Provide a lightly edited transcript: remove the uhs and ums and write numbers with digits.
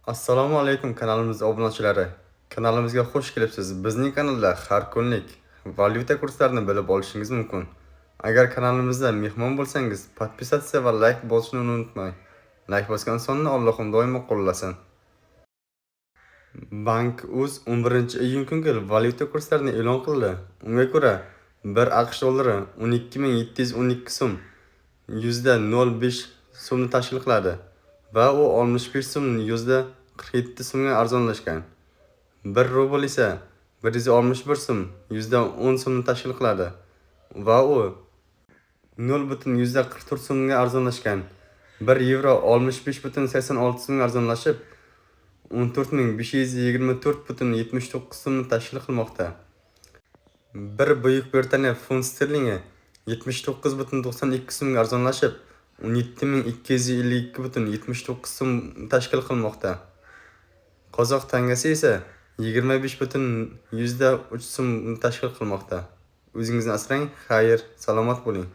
Assalomu alaykum, kanalimiz obunachilari. Kanalimizga xush kelibsiz. Bizning kanalda har kunlik valyuta kurslarini bilib olishingiz mumkin. Agar kanalimizda mehmon bo'lsangiz, подписаться va layk bosishni unutmang. Layk bosgan insonni Allohim doimo qo'llasin. Bank Uz 11-iyun kungi valyuta kurslarini e'lon qildi. Unga ko'ra, 1 AQSh dollari 12 712 so'm 0,5 so'mni tashkil qiladi va u 65 so'm 47 so'mga arzonlashgan. 1 rubl esa 161 so'm 10 so'mni tashkil qiladi va u 0,44 so'mga arzonlashgan. 1 yevro 65,86 so'mga arzonlashib, 14 524,79 so'mni tashkil qilmoqda. 1 Buyuk Britaniya funt sterlingi 79,92 so'mga arzonlashib, 17 252,79 so'm tashkil qilmoqda. Qozoq tangasi esa 25,3 so'm tashkil qilmoqda. O'zingizni asrang, xayr, salomat bo'ling.